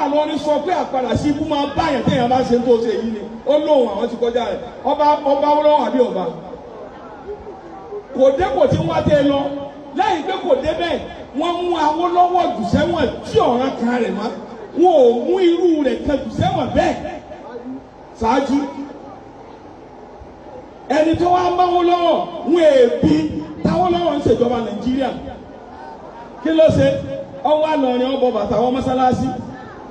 Ìlọrin sọ pé àpadà sí ikú máa báyàn téèyàn bá ṣe tó ṣe yìí ni. Ó lóhùn àwọn ti kọjá rẹ̀. Ọba ọba Awólọ́wọ̀ àbí ọba kò dé, kò tí ń wá dé lọ lẹ́yìn pé kò dé bẹ́ẹ̀. Wọ́n mú Awólọ́wọ̀ jù sẹ́wọ̀n tí ọ̀ràn kan rẹ̀ mọ́. Wọn ò mú irú rẹ̀ kan jù sẹ́wọ̀n bẹ́ẹ̀ ṣáájú. Ẹni tó wá máwó lọ́wọ́ wọn èébí táwọn lọ́wọ́ ń ṣèjọba Nàìjíríà. Kí ló ṣe? Ọwọ́ àlọ́rin ọbọ̀ bàtà wọ mọ́sálásí.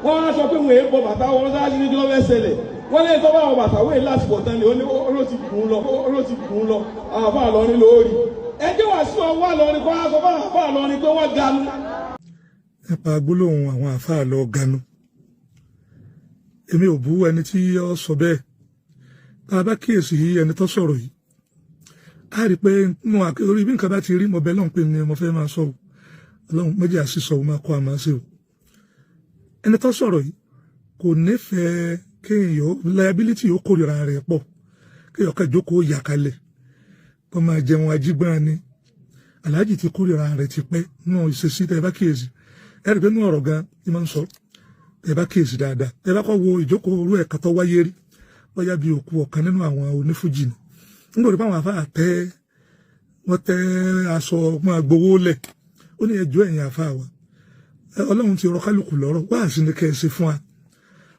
Wọ́n á sọ pé wọn èé bọ bàtà wọ mọ́sálásí ní kí ló fẹ́ ṣẹlẹ̀. Wọ́n lé tó bá wọ bàtà wọ́n èé lásìkò tán ni ó ti gùn lọ, ó ti gùn lọ. Àwọn àfa àlọ́rin lórí ẹjẹ́ wà sí ọwọ́ àlọ́rin kọ́ aṣọ fún àfa àlọ́rin pé wọ́n ganu. Nípa gbólóhùn àwọn àáfàá lọ ganu, èmi ò bú ẹni tí ó sọ bẹ́ẹ̀. Tá a bá kíyèsí ẹni tó sọ̀rọ̀ yìí, a rí i pé nínú orí bí nǹkan bá ti rí, mo bẹ lọ́hùn pé ni mo fẹ́ máa sọ o. Ọlọ́run méjì àṣìṣọ o, máa kọ́ àmọ́ ṣe o. Ẹni tó sọ̀rọ̀ yìí kò nífẹ̀ẹ́ kéèyàn liability, ó kórìíra rẹ̀ pọ̀. Kéèyàn ká jókòó yà kalẹ̀ kó máa jẹun ajígbọ́n ni. Aláàjì ti kórìíra rẹ̀ ti pẹ́ nínú ìṣesí. Tẹ́ ẹ bá kíyèsí, ẹ rí i pé nínú ọ̀rọ̀ gan ni máa ń sọ. Tẹ́ ẹ bá kíyèsí dáadáa, tẹ́ ẹ bá kọ́ wo ìjókòó orú ẹ̀ka tó wáyé rí, bóyá bí òkú ọ̀kan nínú àwọn onífújì ni, nígbà tó àwọn àfáà tẹ́ wọ́n tẹ́ aṣọ máa gbowó lẹ̀, ó ní ẹjọ́ ẹ̀yìn àfáà wa, Ọlọ́run ti rọ kálukú lọ́rọ̀, wáàsí ni kẹ́ ẹ ṣe fún wa.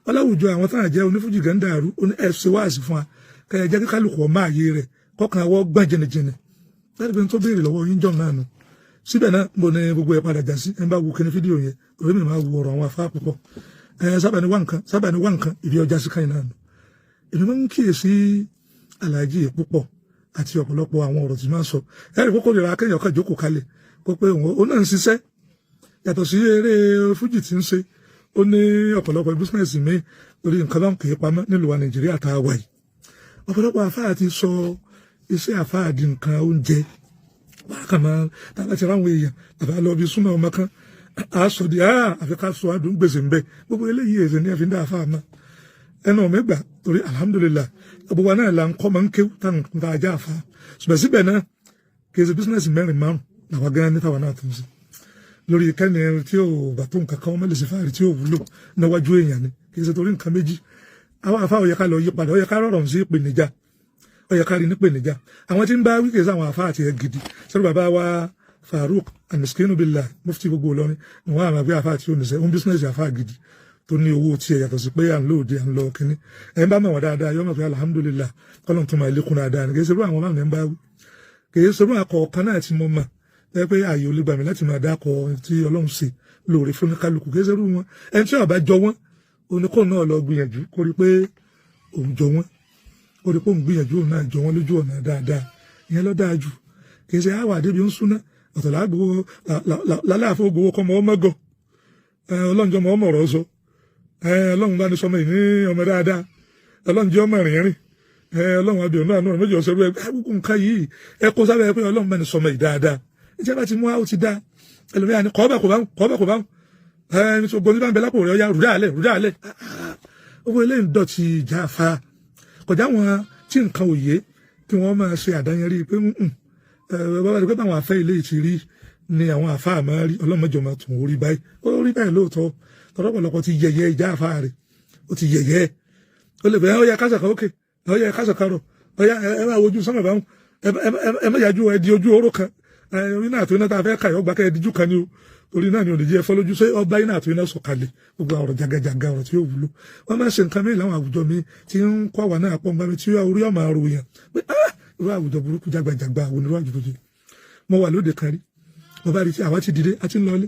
Ọláwùjọ àwọn táwọn jẹ́ onífújì gan dàrú. Ó ní ẹ ṣe wáàsí fún wa, kẹ́ ẹ jẹ́ kí kálukú ọmọ ààyè rẹ̀ kọ́kàn wọ́ gbọ́n jẹnijẹni láti fi tó béèrè lọ́wọ́ yín jọ̀ náà nù. Síbẹ̀ náà, mo ní gbogbo ẹ̀ padà já sí. Ẹ bá wo kíní fídíò yẹn, torí mi máa wo ọ̀rọ̀ àwọn afá púpọ̀. Ẹ sábà ní wá nǹkan, sábà ní wá nǹkan ìdí ọjà sí káyìn náà nù. Èmi máa ń kíyèsí aláàjì púpọ̀ àti ọ̀pọ̀lọpọ̀ àwọn ọ̀rọ̀ tí máa ń sọ. Ẹ rí kókó lera kéèyàn kan jókòó kalẹ̀ kó pé òun náà ń ṣiṣẹ́ yàtọ̀ sí eré fújì tí ń ṣe. Ó ní ọ̀pọ̀lọpọ̀ business mi lórí nǹkan bá ń kì í pamọ́ nílùú wa Nàìjíríà tá a wà yìí. Ọ̀pọ̀lọpọ̀ àfáà ti sọ iṣẹ́ àfáà di nǹkan oúnjẹ. Bákan máa tàbá ti ráwọn èèyàn tàbá lọ bí súnmọ́ ọmọ kan, a sọ di àfi ká sọ adùn gbèsè ńbẹ. Gbogbo eléyìí èsè ní ẹ̀fín dá àfáà mọ́ ẹnu mi gbà, torí alhamdulilah, gbogbo wa náà là ń kọ́ máa ń kéwú táwọn ń ta ajá àfa. Ṣùgbọ́n síbẹ̀ náà, kì í ṣe business mẹ́rin márùn làwọn gan ní táwọn náà tó ń ṣe lórí kẹ́ni tí ò bá tó nǹkan kan, wọ́n lè ṣe fáàrí tí ò wúlò níwájú èèyàn ni. Kì í ṣe torí nǹkan méjì. Àwọn àfa ó yẹ ká lọ yí padà, ó yẹ ká rọrùn sí ìpèníjà, ó yẹ ká rí nípèníjà. Àwọn tí ń bá wíkẹ̀ sí àwọn àfa àti ẹ̀ gidi sọ́dọ̀ bàbá wa Farouk Amiskinu Billah, mufti gbogbo Ìlọrin ni wọ́n àmà pé àfa àti oníṣẹ́ òun business àfa gidi tó ní owó tiẹ̀ yàtọ̀ sí pé à ń lóde, à ń lọ kínní. Ẹ̀ ń bá mọ̀ wọ́n dáadáa, yọ mọ̀ pé alhamdulillah, kọ́lọ́n tó máa lékún dáadáa ni. Kì í ṣe irú àwọn máa ń bá wí, kì í ṣe irú àkọ́ọ̀kan náà tí mo mọ̀ ẹ pé ààyè ò lè gbà mí láti máa dákọ̀ tí Ọlọ́run ṣe lóore fún kálukú. Kì í ṣe irú wọn. Ẹni tí ó bá jọ wọ́n, oníkó náà lọ gbìyànjú kó rí pé òun jọ wọ́n, kó rí pé òun gbìyànjú, òun náà jọ wọ́n lójú ọ̀nà dáadáa. Ìyẹn ló dáa jù. Kì í ṣe àwọn àdébí ń súná ọ̀tọ̀ lágbówó lálàáfó gbowó kọ́mọ ọmọ gọ. Ọlọ́run jọmọ ọmọ ọ̀rọ̀ sọ. Ọlọ́run bá ní sọmọ yìí ní ọmọ dáadáa. Ọlọ́run jẹ́ ọmọ rìnrìn. Ọlọ́run abiyọ̀ náà náà méjì ọ̀sẹ̀ rẹ̀. Gbogbo nǹkan yìí, ẹ kó sábẹ́ pé Ọlọ́run bá ní sọmọ yìí dáadáa. Ìjẹ́ bá ti mú ó ti dá ẹlòmíràn ní kọ́ọ́bà kò bá kọ́ọ́bà kò bá ẹ gbogbo nígbà bẹ lápò rẹ̀, ọ̀yà rúdà alẹ̀ rúdà alẹ̀. Owó eléyìí ń dọ̀tí ìjà fa kọjá wọn tí nǹkan òye kí wọ́n máa ṣe àdáyẹrí pé bàbá rẹ̀ pé báwọn afẹ́ ilé ti rí ni àwọn àfa àmọ́ rí. Ọlọ́mọjọ máa tún orí báyìí, ó rí báyìí lóòótọ́. Tọ́lọ́pọ̀lọpọ̀ ti yẹ̀yẹ́ ìjà àfa rẹ̀, ó ti yẹ̀yẹ́. Ó lè bẹ̀rẹ̀, ó yẹ kásà kan ókè, ó yẹ kásà kan rọ̀, ó yẹ ẹ máa wojú sọ́mọ̀ báwọn, ẹ má yájú, ẹ di ojú oró kan orí náà tó iná tá a fẹ́ kà yọ gbà kẹ́ ẹ díjú kan ni o, torí náà ni òdìjí ẹ fọ́ lójú. Ṣé ọba iná àti iná sọ̀kalẹ̀? Gbogbo ọ̀rọ̀ jagajaga, ọ̀rọ̀ tí yóò wúlò. Wọ́n máa ń ṣe nǹkan mìíràn láwọn àwùjọ mi tí ń kọ́ àwa náà pọ̀ nǹkan mi tí orí ọmọ àrò yẹn pé ah, irú àwùjọ burúkú jagbajagba àwọn onírú àwùjọ tó mo wà lóde kan rí, mo bá rí tí àwa ti dìde a ti ń lọlé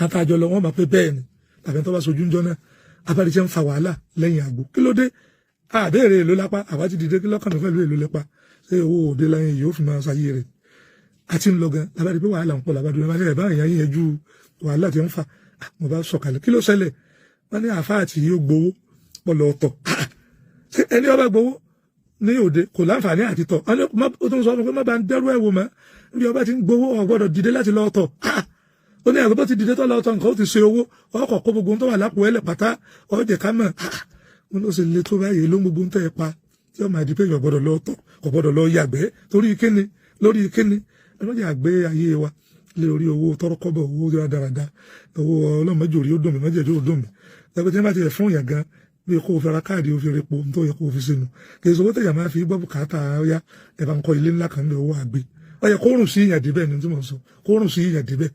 àtàjọ lọ, wọ́n máa pé bẹ́ẹ̀ ni tàbí tó bá sojú ń jọ náà abárí tí ń fa wàhálà lẹ́yìn àgbo. Kí ló dé? Àbẹ́rẹ́ èlò lápá. Àwa ti dìde, kí lọ́kàn mi pẹ̀lú èlò lẹ́pa? Ṣé owó òde lẹ́yìn yóò fi máa ṣayé rẹ̀? Àti ń lọ gan labadi pé wàhálà ń pọ̀ labadi wọn bá bá èèyàn yẹn ju wàhálà tí ń fa. Mo bá sọ̀kalẹ̀, kí ló ṣẹlẹ̀? Wọ́n ní àáfàá àti yóò gbowó pọ̀ lọ tọ̀. Ṣé ẹni ọba gbowó ní òde kò láǹfààní àti tọ̀? Ó tún sọ fún mi pé má bá ń dẹ́rù ẹ̀ wò mọ́. Níbi ọba ti ń gbowó, ò gbọ́dọ̀ dìde láti lọ tọ̀. Ó ní àgbẹ̀ tó ti dìde tó lọ tọ̀, nǹkan ó ti ṣe owó ọkọ̀ kó gbogbo tó wà lápò ẹlẹ̀ pátá ọ̀jẹ̀ ká mọ̀. Wọn ló ṣe le tó báyìí ló ń gbogbo ń tẹ̀ pa tí ọmọ àdìpé yọ̀ gbọ́dọ̀ lọ tọ̀, kò gbọ́dọ̀ lọ yàgbẹ́. Torí kíni? Lórí kíni? Ẹ má jẹ́ àgbé ayé wa. Lé orí owó tọrọkọ́bọ̀, owó dáradára, owó ọlọ́mọdé orí ó dùn mí, mọ́jẹ̀dẹ́ ó dùn mí. Ẹgbẹ́ tí wọ́n bá ti fún yàn gan bí kò fẹ́ ra káàdì, ó fi repo tó yẹ kó fi sínú, kì í sọ owó tẹ̀yà máa fi gbọ́ bùkátà. Ọ̀yá, ẹ̀ bá ń kọ́ ilé ńlá kan ní owó àgbé. Ó yẹ kó rùn sí ìyàn débẹ̀ ni tí mo sọ, kó rùn sí ìyàn débẹ̀.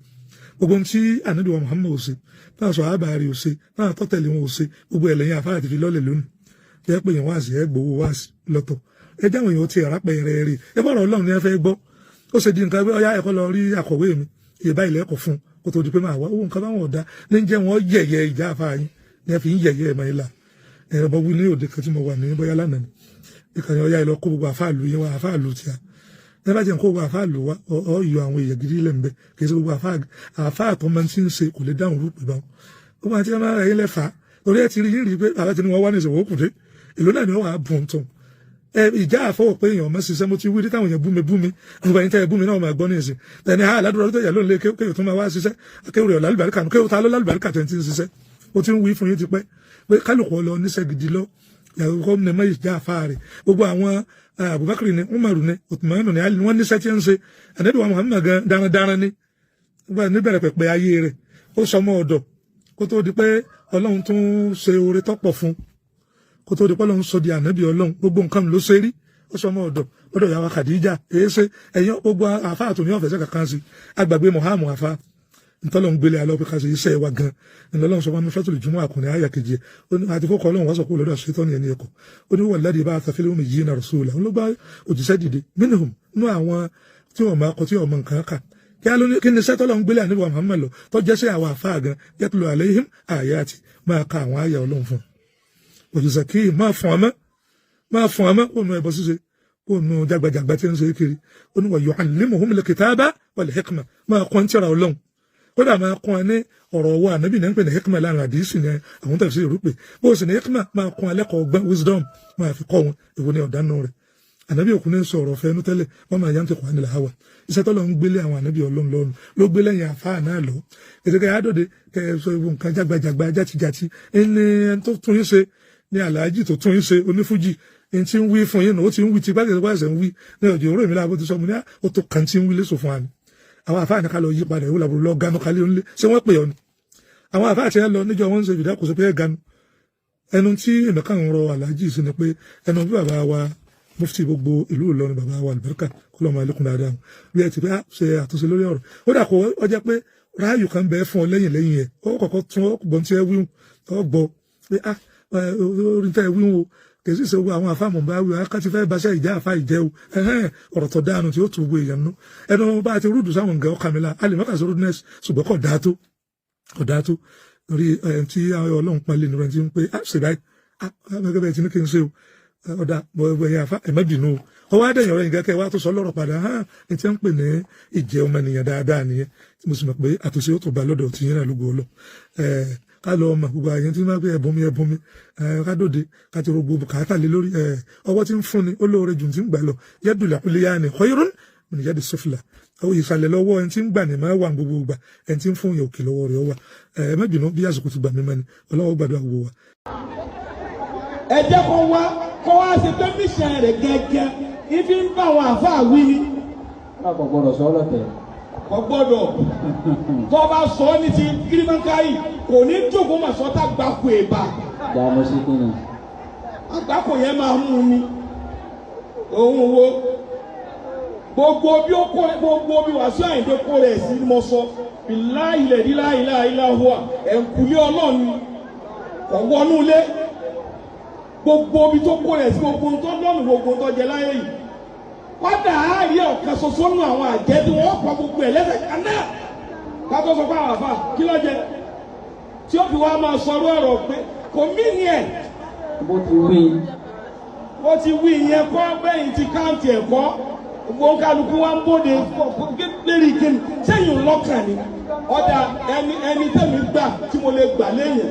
Gbogbo ohun tí ànábì wa Muhammad ò ṣe, táwọn sọ àbárí ò ṣe, táwọn tọ́tẹ̀lé wọn ò ṣe, gbogbo ẹlẹ́yìn afárá ti fi lọ́lẹ̀ lónìí. Jẹ́ pé èèyàn wá sí, ẹ gbowó wá sí lọ́tọ̀. Ẹ jáwọn èèyàn ti ẹ̀rá pẹ̀rẹ̀ rè ẹ bọ̀rọ̀ Ọlọ́run ni ẹ fẹ́ gbọ́. Ó ṣe di nǹkan pé ọyá ẹ̀kọ́ lọ rí akọ̀wé mi, iye báyìí lẹ́kọ̀ọ́ fún kó tó di pé máa wá owó. Nǹkan báwọn ọ̀dà ní jẹ́ wọn yẹ̀yẹ́ ìjà afárá yín ní ẹ fi ń yẹ̀yẹ́ ẹ̀ máa ń la ẹ̀rọ bọ́ wí ní òde kan tí mo wà ní bóyá lánàá ni ìkànnì. Ọyá, ẹ lọ kó gbogbo àfáàlú yín wá, àfáàlú tíya ní bá jẹ́ kó gbogbo àfáàlú wá, ọ yọ àwọn èèyàn gidi lẹ̀ ń bẹ. Kì í ṣe gbogbo àfáà tó máa ti ń ṣe kò lè dáhùn rúpè báwọn. Gbogbo àti ẹ̀ máa rẹ̀ yín lẹ́fà torí ẹ ti rí yín rí pé bàbá ti ní wọn wá ní ìṣòwò kùdé èlò náà ni wọ́n wà á bùn tán. Ẹ ìjà àfọwọ́ pé èèyàn ọmọ ṣiṣẹ́. Mo ti wí rí táwọn èèyàn bú mi bú mi. Àwọn ẹ̀yin tẹ́ ẹ bú mi náà máa gbọ́ ní ìsìn tẹ̀ni ha aládùúrà tó yà lónìí kéèyàn tó máa wá ṣiṣẹ́, kéwìrì ọ̀la lálùbáríkà nù, kéwìrì ta ló lálùbáríkà tẹ̀ ń ti ń ṣiṣẹ́. Mo ti ń wí fún yín tipẹ́ pé kálukú lọ níṣẹ́ gidi lọ yàgò kọ́ ní mọ́ ìjà àfa rẹ̀. Gbogbo àwọn Abubakar ni, Umaru ni, Uthmanu ni, Ali ni, wọ́n níṣẹ́ tí ń ṣe. Ànábì wa Muhammad gan darandaran ni níbẹ̀rẹ̀ pẹ̀pẹ̀ ayé rẹ̀. Ó sọmọ ọ̀dọ̀ kó tó di pé Ọlọ́run tún ṣe oore tọ́pọ̀ fún, kó tó di pé Ọlọ́run sọ di ànábì Ọlọ́run. Gbogbo nǹkan ló ṣe rí. Ó sọmọ ọ̀dọ̀ ọ̀dọ̀ ìyàwó Khadija. Èé ṣe ẹ̀yìn gbogbo àfa àtòní ọ̀fẹ́sẹ̀ kankan sí agbàgbé Muhammad àfa ntọ́lọ́ ń gbélé alọ́ pé ká ṣe iṣẹ́ wa gan. Ńlọ́lọ́run sọ wọn fẹ́tò lè jùmọ̀ àkùnrin àyà kejì àti kókó Ọlọ́run wọ́n sọ kó lọ́dọ̀ ṣetán ní ẹni ẹ̀kọ́. Ó ní wọ́n ládìí bá àtàfẹ́lẹ́ omi yìí náà rasula, ó ló bá òjíṣẹ́ dìde minhum, nú àwọn tí wọ́n máa kọ, tí wọ́n mọ nǹkan kà. Kí ló ní kí ni sẹ́tọ́ lọ́n gbélé àníbọ̀ Muhammad lọ tó jẹ́ sí àwọn àfáà gan? Yatlu alayhim ayati, máa ka àwọn àyà Ọlọ́run fún òjíṣẹ́ kí máa fún ọmọ, máa fún ọmọ kó nu ẹbọ ṣíṣe, kó nu jagbajagba tí ń ṣe kiri. Ó ní wa yu'allimuhumul kitaba wal hikma, máa kọ́ ń tíra Ọlọ́run, kódà máa kọ́ ẹ ní ọ̀rọ̀ ọwọ́ ànábì ní ń pè ní hikma láàrin àdìsí ní àwọn tẹ̀sí ìrúpè bó o sì ní hikma, máa kọ́ alẹ́kọ̀ọ́ ọgbọ́n, wisdom, máa fi kọ́ wọn. Èwo ni ọ̀dánù rẹ̀? Ànábì òkú ní sọ̀rọ̀ fẹ́nu tẹ́lẹ̀ wọ́n máa yá ń tẹ̀kọ̀ ánilẹ̀ hawa. Iṣẹ́ tọ́lọ́ ń gbélé àwọn ànábì Ọlọ́run lọ́run ló gbé lẹ́yìn àfáà náà lọ. Ètò kẹ́ àdòdè kẹ́ ẹ sọ ewu nǹkan jágbajàgba játijàti ẹni tó tún yín ṣe ní aláàjì tó tún yín ṣe onífújì ẹni tí ń wí fún yín nù. Ó ti ń wí tí bá ṣe ń wí ní ọjọ́ òró mi láàbò ti sọ mo ní ó tó kàn tí ń wí léṣo fún wa ni. Àwọn àfáà ní ká lọ yí padà. Ìwé làbúrò lọ ganu kálí ńlẹ ṣé wọ́n pè ọ́ ni? Àwọn àfáà ti ń lọ níjọ wọn ń ṣe ìdá kò sí pé ẹ ganu ẹnu. Tí èmi kàn ń rọ aláàjì sí ni pé ẹnu bí bàbá wa mufti gbogbo ìlú Ìlọrin, bàbá wa àlùbáríkà, kó lọ́mọ ẹlẹ́kùn dáadáa, bí ẹ ti pé ṣe àtúnṣe lórí ọ̀rọ̀. Ó dà kó ọ jẹ́ pé ráàyù kan bẹ́ẹ̀ fún ọ lẹ́yìn lẹ́yìn ẹ̀, ó kọ́kọ́ tún ọ gbọ́n tí ẹ wíwùn, ọ gbọ́ pé ah, orin tẹ́ ẹ wíwùn o, kì í sì ṣe gbogbo àwọn àfáàmù bá wí ká ti fẹ́ baṣẹ́ ìjà àfa ìjẹ́ o. Ọ̀rọ̀ tó dáanu tí ó tún gbogbo èèyàn nú ẹnu bá a ti rúdù sáwọn nǹkan ọkà mi la a lè má kà sí rudeness, ṣùgbọ́n kò dáa tó, kò dáa tó torí ẹ̀ tí Ọlọ́run pọ́nlé ní rẹ̀ ti ń pé ah, ṣe báyìí, ah, gẹ́gẹ́ bẹ́ẹ̀ ti ní kí n ṣe o. Ọ̀dà ẹ̀yìn àfa, ẹ̀ má bínú o. Ọwọ́ adẹ̀yìn ọ̀rẹ́ nǹkan kẹ́ wá tó sọ lọ́rọ̀ padà hàn ní tí wọ́n ń pè ní ìjẹ́ ọmọnìyàn dáadáa nìyẹn, tí mo sì mọ̀ pé àtúnṣe ó tó bá lọ́dọ̀ tí yín náà lógo ọlọ́. Ká lọ ọmọ gbogbo àyẹn tí wọ́n pè ẹ̀bùn mi, ẹ̀bùn mi, ká dòde ká ti rògbò bùkátà lé lórí ọwọ́ tí ń fúnni ó lóore jù tí ń gbà lọ. Yadul ulya ni khayrun min yadi sufla. Ìsàlẹ̀ lọ́wọ́ ẹni tí ń gbà ní máa wà gbogbo gbà, ẹni tí ń fún yẹn òkè lọ́wọ́ rẹ̀ wà. Ẹ má bínú bí àsìkò ti gbà mí mọ́ni. Ọlọ́wọ́ gbàdúrà gbogbo wa. Ẹ jẹ́ kó wá, kó wá ṣe pé mission rẹ̀ gẹ́gẹ́ ifi ń bá àwọn àfáà wí ni. Kò gbọ́dọ̀ sọ lọ́tẹ̀. Kò gbọ́dọ̀. Tó bá sọ ọ́ ní ti gírímọ́káyì, kò ní jókòó mà sọ́tà gbáko èèbà. Dààmú sí kí ni. Àgbákò yẹn máa mú un ni òun wo gbogbo bí ó kó gbogbo bí Wàsíù Àyìndé kó rẹ̀ sí ni mo sọ ìlà ilẹ̀ ìlà ìlà ìlà hùwà ẹ̀ǹkùlé Ọlọ́run kò wọnú ilé. Gbogbo ibi tó kó rẹ̀ sí, gbogbo tó lọ́nù, gbogbo tó jẹ láyé yìí, kọ́dà á rí ọ̀kan ṣoṣo nù àwọn àjẹ́ tí wọ́n pa gbogbo ẹ̀ lẹ́sẹ̀ kan náà. Ká tó sọ fún àwọn àfa kí ló jẹ tí ó fi wá máa sọ̀rọ̀ ọ̀rọ̀ pé kò mí ni ẹ̀. Bó ti wí. Ó ti wí ìyẹn kọ́ bẹ́yìn ti káǹtì ẹ̀kọ́. Gbogbo kálukú wa ń bóde lérí kíni sẹ́yìn lọ́kàn ni. Ọ̀dà ẹni ẹni tẹ̀mí gbà tí mo lè gbà léyìn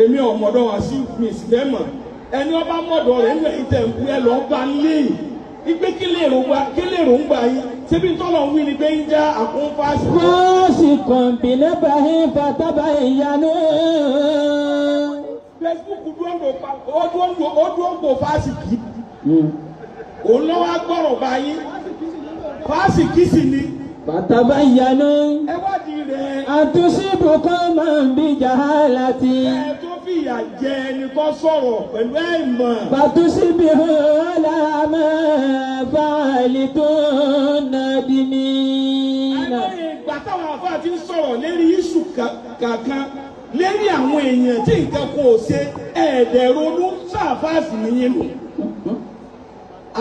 èmi ọ̀mọ̀dọ̀ wá sí mi sì fẹ́ mọ̀ ẹni ọba mọ̀dọ̀ rẹ̀ ńlẹ̀ yìí tẹ̀ ń bu ẹ lọ́ọ́ bá ń léyìn ìgbé kí lè rò gbà, kí lè rò ń gbà yín ṣébi tọ́lọ̀ ń wí ni pé ń já àkúnfàṣì. Fásikun binabahin fatabayyanu. Facebook dúró ń lò ó dúró ń gbò fásìkì òun lọ́wọ́ agbọ́rọ̀ bá yín, fásìkì sì ni. Fatabayyanu. Ẹ wádìí rẹ̀. An tusibu qawman bijahalatin. Ẹ tó fìyà jẹ ẹni tó sọ̀rọ̀ pẹ̀lú àìmọ̀. Fatusibihu ala ma fa'altum nadimina. Àìmọye ìgbà táwọn àfáà ti ń sọ̀rọ̀ lérí iṣu kankan lérí àwọn èèyàn tí nǹkan kò ṣe, ẹ̀ẹ́dẹ̀ ronú sáfáàsì nìyẹn nù.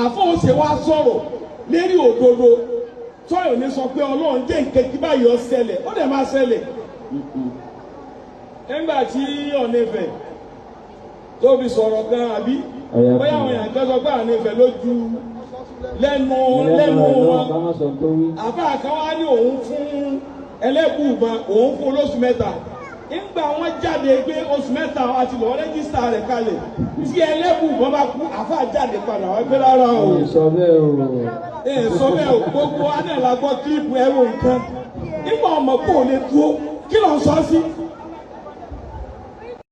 Àfọ̀ọ́sẹ̀ wa sọ̀rọ̀ lérí òdodo tọ́yọ̀ ní sọ pé Ọlọ́run jẹ́ nǹkan kí báyìí ó ṣẹlẹ̀, ó dẹ̀ máa ṣẹlẹ̀. Nígbà tí Ọọ̀ni Ifẹ̀ tó fi sọ̀rọ̀ gan, àbí bóyá àwọn èèyàn kan sọ pé Ọọ̀ni Ifẹ̀ ló ju lẹ́nu lẹ́nu wọn, àbá kan wá ní òun fún ẹlẹ́bùúmọ̀, òun fún olóṣù 3. Nígbà wọn jáde pé oṣù 3 àti lọ́ọ́ rẹ́gísítà rẹ̀ kalẹ̀, tí ẹlẹ́bùúmọ̀ bá kú, àfa jáde padà wá pé rárá o. Sọ bẹ́ẹ̀ o. Ẹ sọ bẹ́ẹ̀ o. Gbogbo anẹ́lá gbọ́ kílípù ẹ̀rọ nǹkan nígbà ọmọ kò lè dúró, kí ló ń sọ sí.